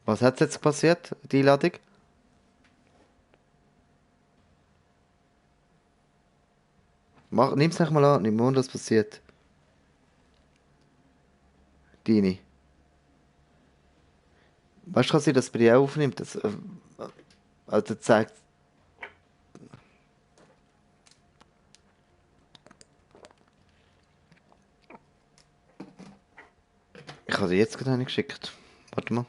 Was hat jetzt passiert, die Einladung? Nimm's nicht mal an, nimm mal an, was passiert. Deine. Weißt du, kann sein, dass es bei dir auch aufnimmt? Also zeigt. Ich habe dir jetzt gerade eine geschickt. Warte mal.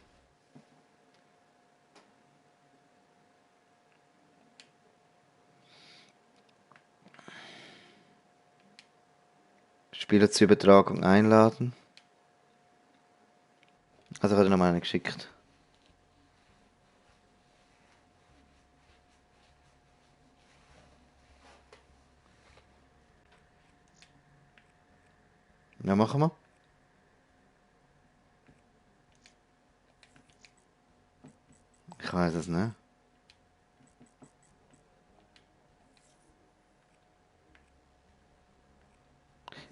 Spieler zur Übertragung einladen. Also ich habe dir nochmal eine geschickt. Ja, machen wir. Ich weiß es nicht.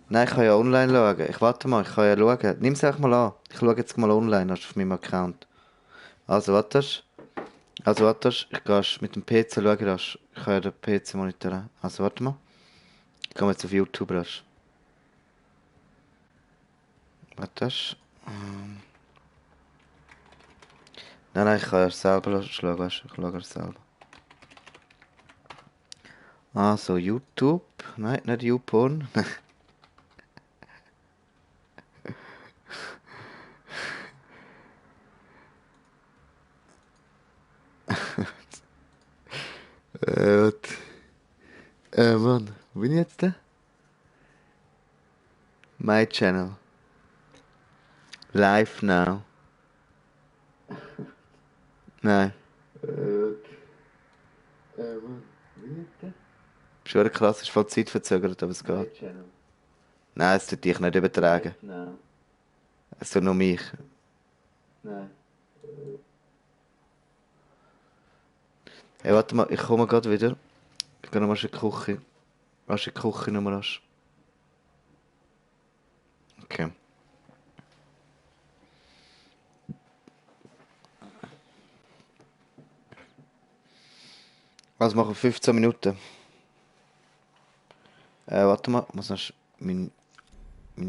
Nein, ich kann ja online schauen. Ich warte mal, ich kann ja schauen. Nimm es einfach mal an. Ich schaue jetzt mal online auf meinem Account. Also, warte. Also, warte. Ich gehe mit dem PC schauen. Ich kann ja den PC monitoren. Also, warte mal. Ich gehe jetzt auf YouTube. Warte. Nein, nein, ich kann ja selber schauen. Weißt du? Ich schaue ja selber. Also, YouTube. Nein, nicht YouPorn. Warte. Mann. Wo bin ich jetzt da? My Channel. Live now. Nein. Mann. Wie bin ich jetzt da? Schon krass, ist voll zeitverzögert, aber es geht. Nein, es tut dich nicht übertragen. Nein. Es tut nur mich. Nein. Hey, warte mal, ich komme gerade wieder. Ich gehe nochmal in die Küche. Was in die Küche nochmal rasch. Okay. Also machen wir 15 Minuten. Warte mal, ich muss noch meine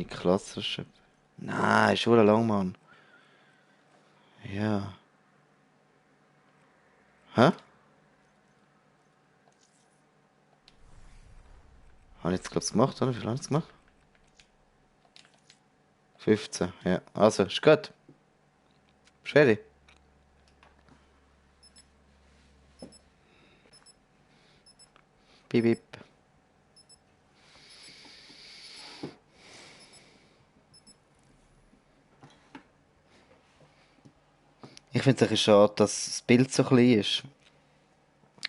Klasse schreiben. Nein, ist schon lang, Mann. Ja. Hä? Habe ich jetzt gerade gemacht, oder? Wie viel habe ich jetzt gemacht? 15, ja. Also, ist gut. Bist du ready? Bip, bip. Ich finde es ein bisschen schade, dass das Bild so klein ist.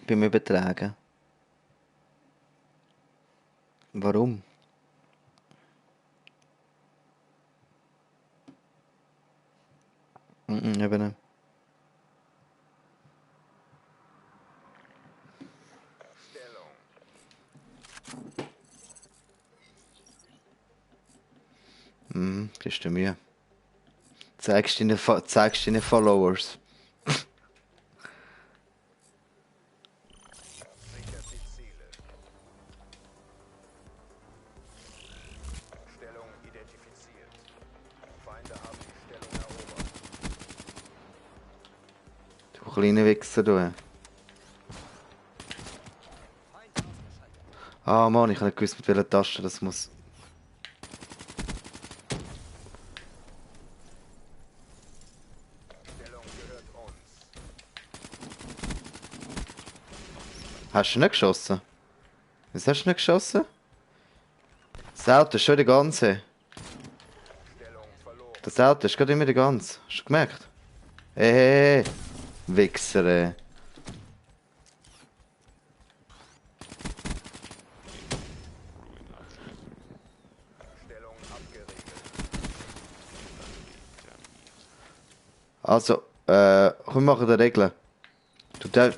Beim Übertragen. Warum? Eben nicht. Gibst du Mühe. Zeigst deine Followers. Sichert die Ziele. Stellung identifiziert. Feinde haben die Stellung erobert. Du kleine Wichser, du. Ah, Mann, ich habe nicht gewusst, mit welcher Taste das muss. Stellung gehört uns. Hast du nicht geschossen? Was hast du nicht geschossen? Das Auto ist schon die ganze. Stellung verloren. Das Auto ist gerade immer die ganze. Hast du gemerkt? Hey, Wichser, ey. Stellung abgeriegelt. Also, komm, wir machen die Regeln. Du, darf,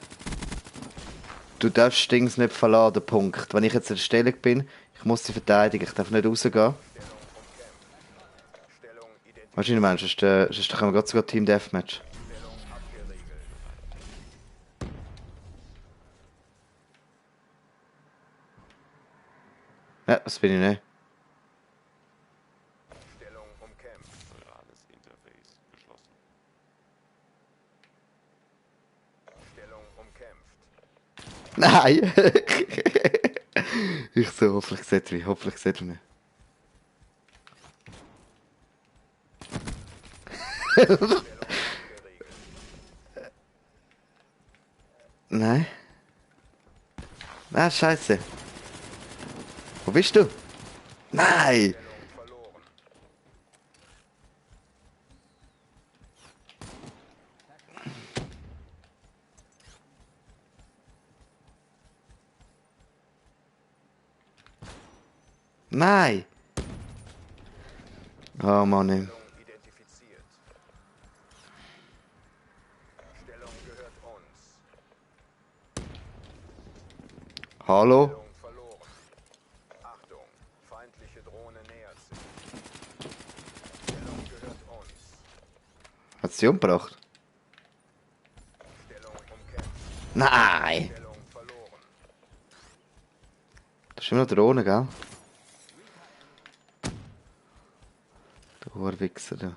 du darfst Dings nicht verladen, Punkt. Wenn ich jetzt in der Stellung bin, ich muss sie verteidigen, ich darf nicht rausgehen. Stellung umkämpft. Stellung Weißt du, was ich meine? identifiziert. Sonst können wir gerade sogar Team Deathmatch. Stellung Ja, das bin ich nicht. Stellung umkämpft. Neurales Interface geschlossen. Stellung umkämpft. Nein! Ich so, hoffentlich sieht er mich, hoffentlich sieht er mich. Stellung abgeriegelt. Nein. Ah, scheiße. Wo bist du? Nein! Stellung verloren. Nein! Oh Mann. Stellung identifiziert. Stellung gehört uns. Hallo? Stellung verloren. Achtung, feindliche Drohne nähert sich. Stellung gehört uns. Hat sie umgebracht? Stellung umkämpft. Nein! Stellung verloren. Das ist immer noch Drohne, gell? Der Horwichser da.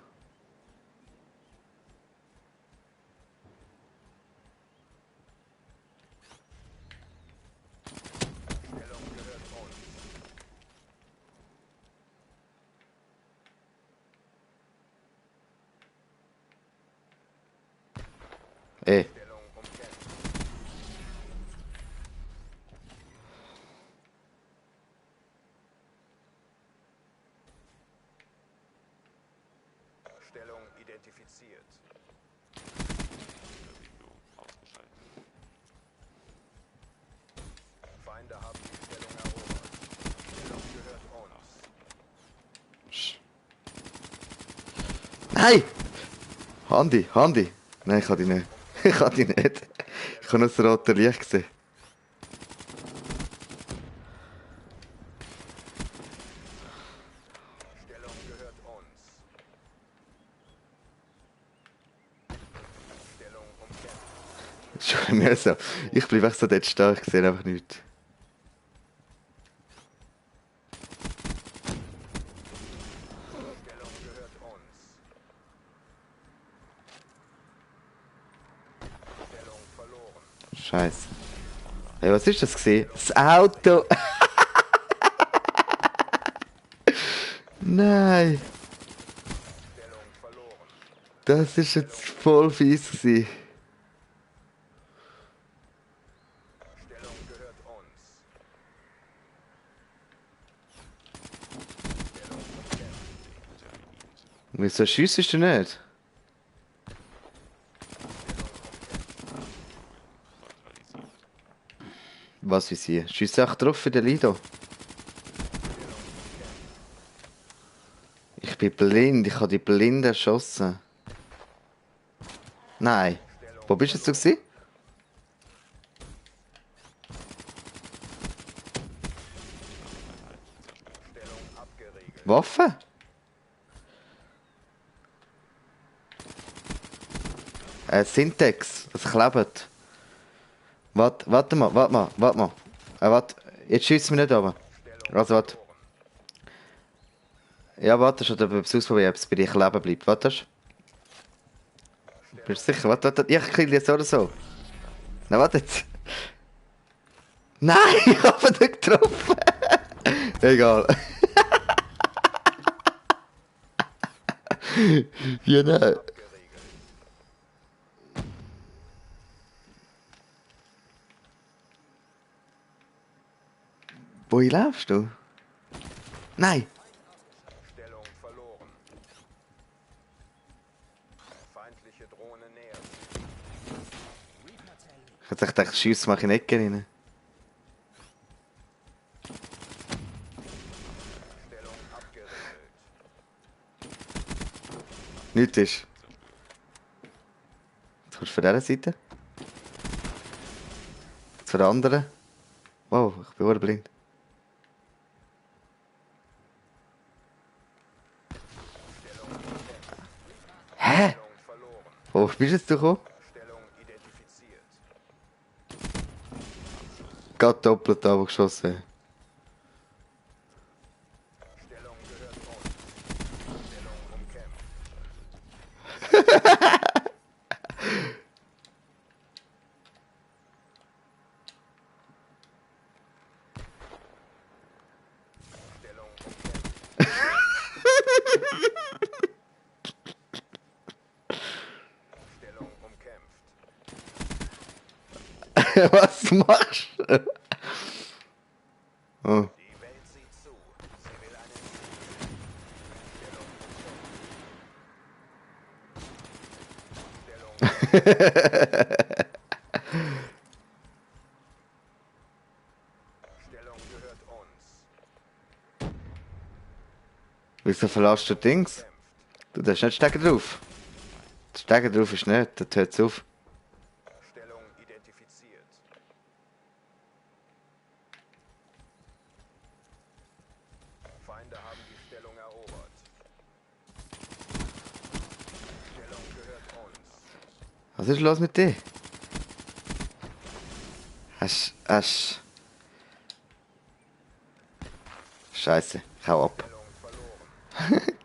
Stellung gehört uns. Ey, Stellung umkämpft. Stellung identifiziert. Bewegung ausgeschaltet. Feinde haben die Stellung erobert. Stellung gehört uns. nein! Handy, Handy! Nein, ich kann die nicht. Ich kann die nicht. Ich habe nur das rote Licht gesehen. Stellung gehört uns. Stellung umkämpft. Das ist schon mehr so. Ich bleibe echt so dort stehen, ich sehe einfach nichts. Stellung gehört uns. Stellung verloren. Scheiße. Hey, was ist das gesehen? Das Auto! Nein! Stellung verloren. Das ist jetzt voll fies gewesen. Stellung gehört uns. Stellung umkämpft. Wieso schiessest du nicht? Neutralisiert. Was wie sie? Schiess auch drauf für den Lido. Ich bin blind, ich habe die blind erschossen. Nein. Wo bist jetzt du gewesen? Stellung abgeriegelt. Waffe? Syntax, das klebt. Warte mal, warte mal, warte mal. Warte, jetzt schießt mir nicht runter. Stellung Also warte. verloren. Ja, warte, schon etwas ausprobieren, ob es bei dir kleben bleibt. Warte. Bist du sicher? Warte. Ich kill jetzt oder so. Na, warte jetzt. Nein, ich habe ihn nicht getroffen. Egal. Ja, nein. Abgeriegelt. Wohin laufst du? Nein. Stellung verloren. Feindliche Drohne nähert sich. Ich hätte gedacht, Schuss mache ich nicht rein. Stellung abgeriegelt. Nichts ist. Jetzt kommst du von dieser Seite. Jetzt von der anderen. Wow, ich bin blind. Hä? Stellung verloren. Wo bist jetzt du gekommen? Stellung identifiziert. Gerade doppelt abgeschossen. Was machst du? Oh. Die Welt sieht zu. Sie will einen Sieg. Stellung gehört uns. Wieso verlässt du Dings? Du darfst nicht Stecker drauf. Der Stecker drauf ist nicht, das hört auf. Stellung identifiziert. Feinde haben die Stellung erobert. Stellung gehört uns. Was ist los mit dir? Hast. Scheiße, ich hau ab. Stellung verloren.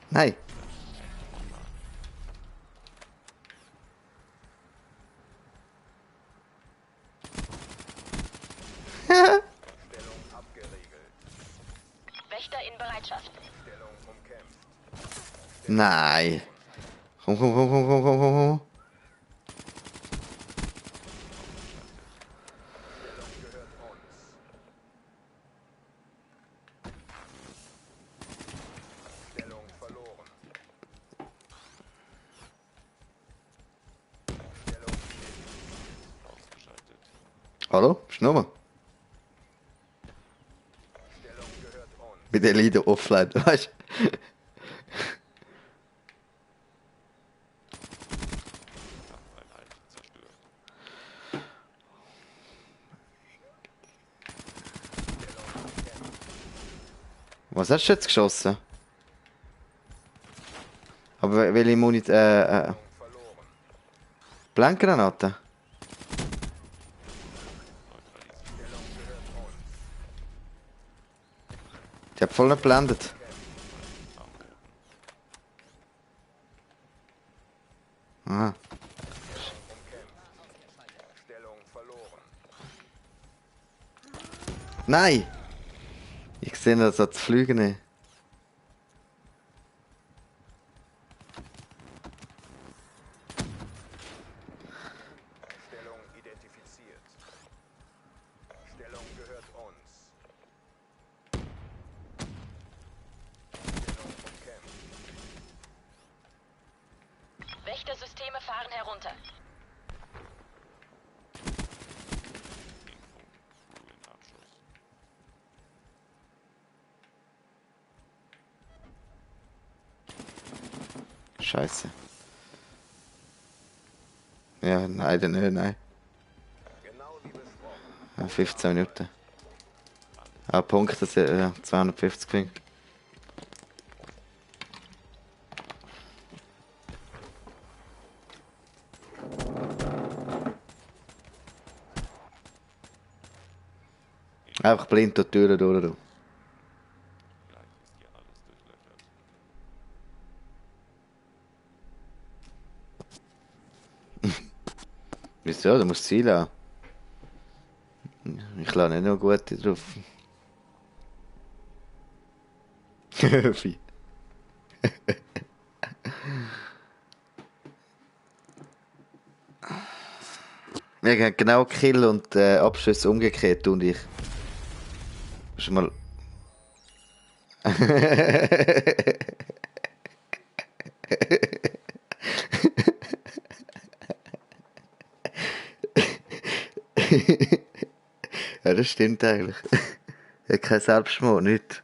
Nein. Stellung abgeriegelt. Wächter in Bereitschaft. Stellung umkämpft. Nein. Komm. Stellung gehört uns. Stellung verloren. Stellung Ausgeschaltet. Hallo? Schnurr. Stellung gehört uns. Mit der Lieder offline, weißt du? Kampfeinheit zerstört. Was hast du jetzt geschossen? Aber welche Munition? Verloren. Blankgranate? Stellung gehört uns. Die hat voll nicht geblendet. Aha. Umkämpft. Stellung verloren. Nein! Ich sehe das als Flügen. Stellung identifiziert. Stellung gehört uns. Stellung umkämpft. Wächtersysteme fahren herunter. Ruinabschuss. Scheiße. Ja, nein, dann nicht, nein. Genau wie besprochen. Ja, 15 Minuten. Ah, Punkt, das ist ja 250 Punkte. Einfach blind durch die Türen durch. Du. Gleich ist hier alles durchlöchert. Wieso? Du musst Ziel haben. Ich lade nicht noch gute drauf. Wie? Wir haben genau Kill und Abschüsse umgekehrt, du und ich. Schon mal. Ja, das stimmt eigentlich. Er hat keinen Selbstmord, nicht.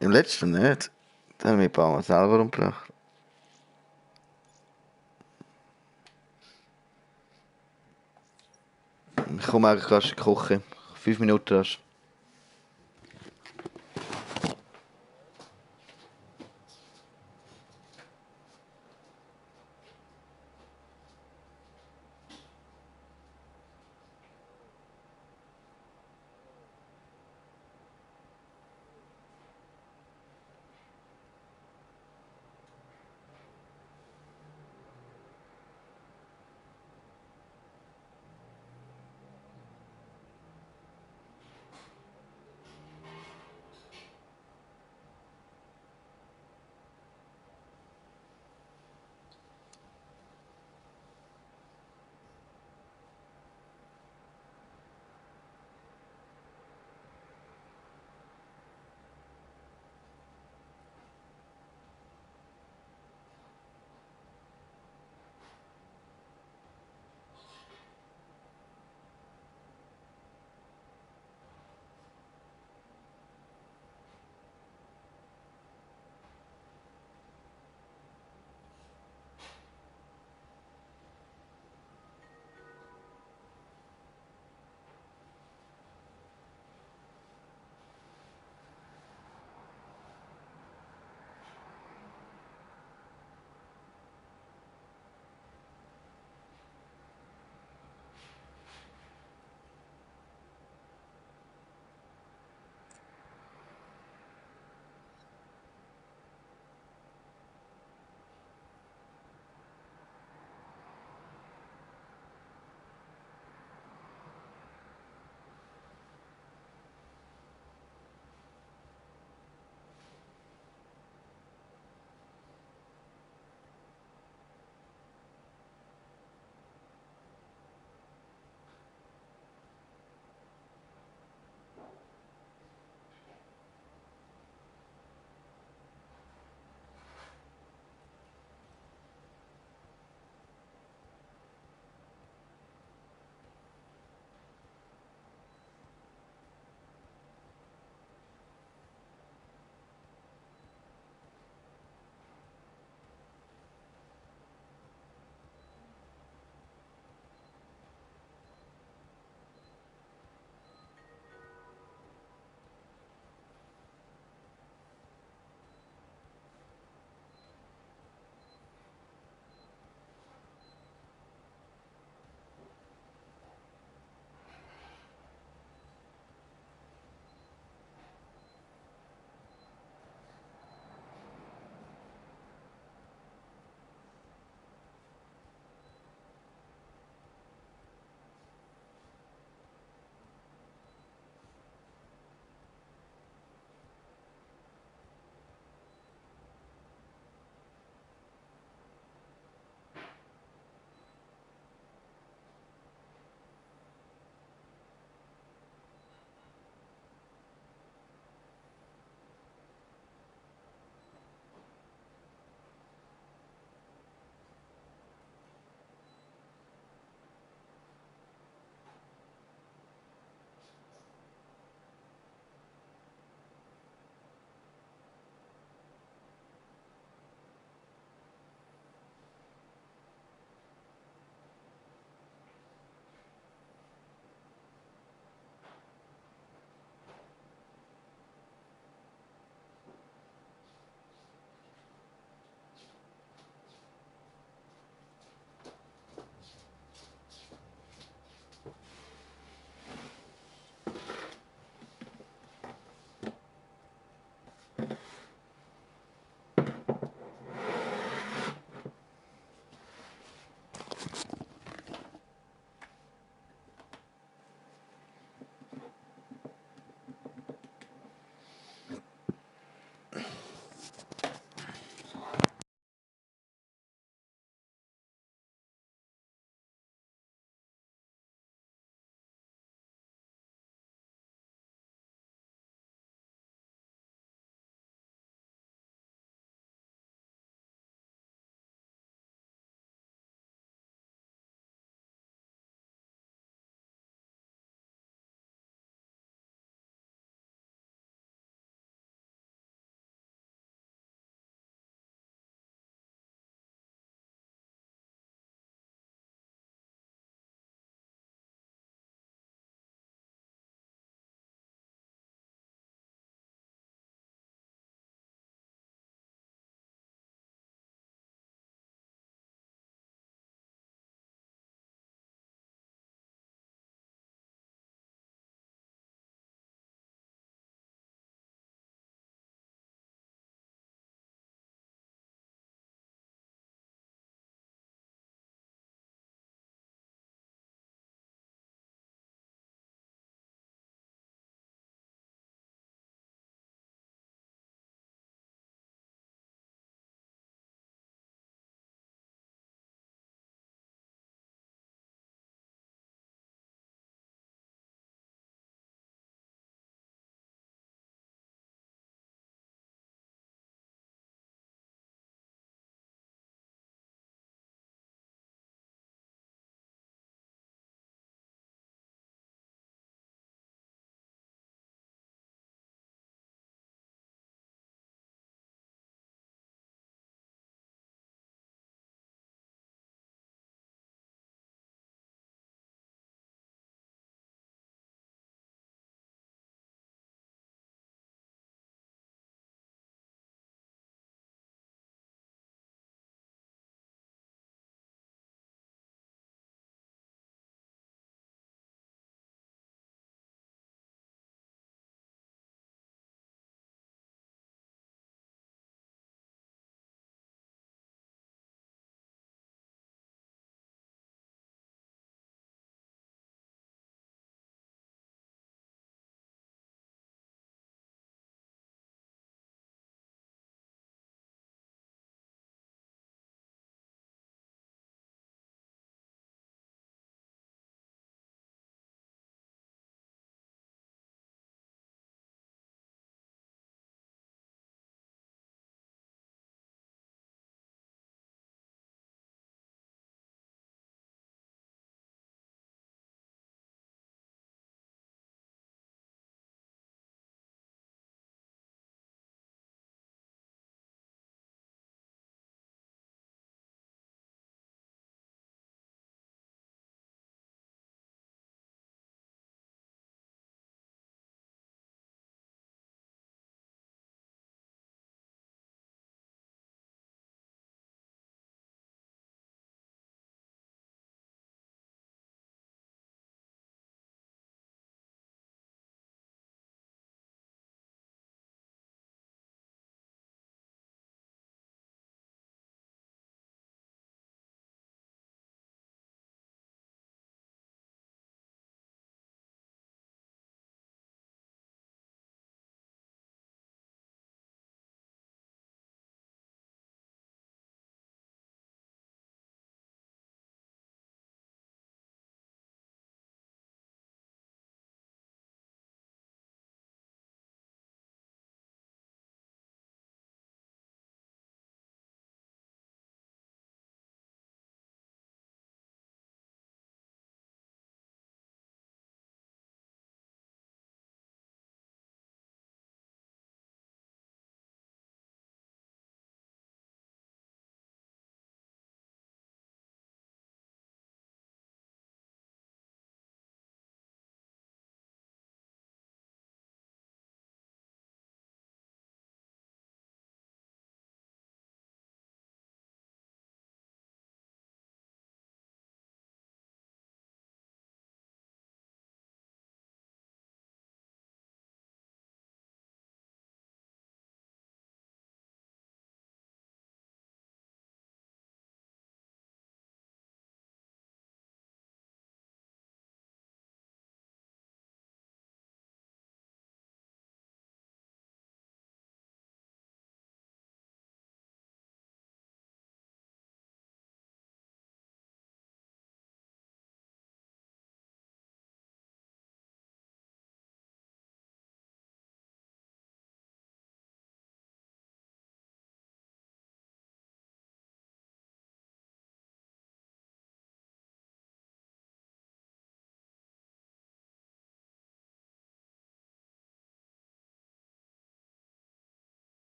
Im letzten nicht. Da haben wir ein paar Mal selber umgebracht. Ich komme eigentlich rasch in die Küche. 5 Minuten rasch.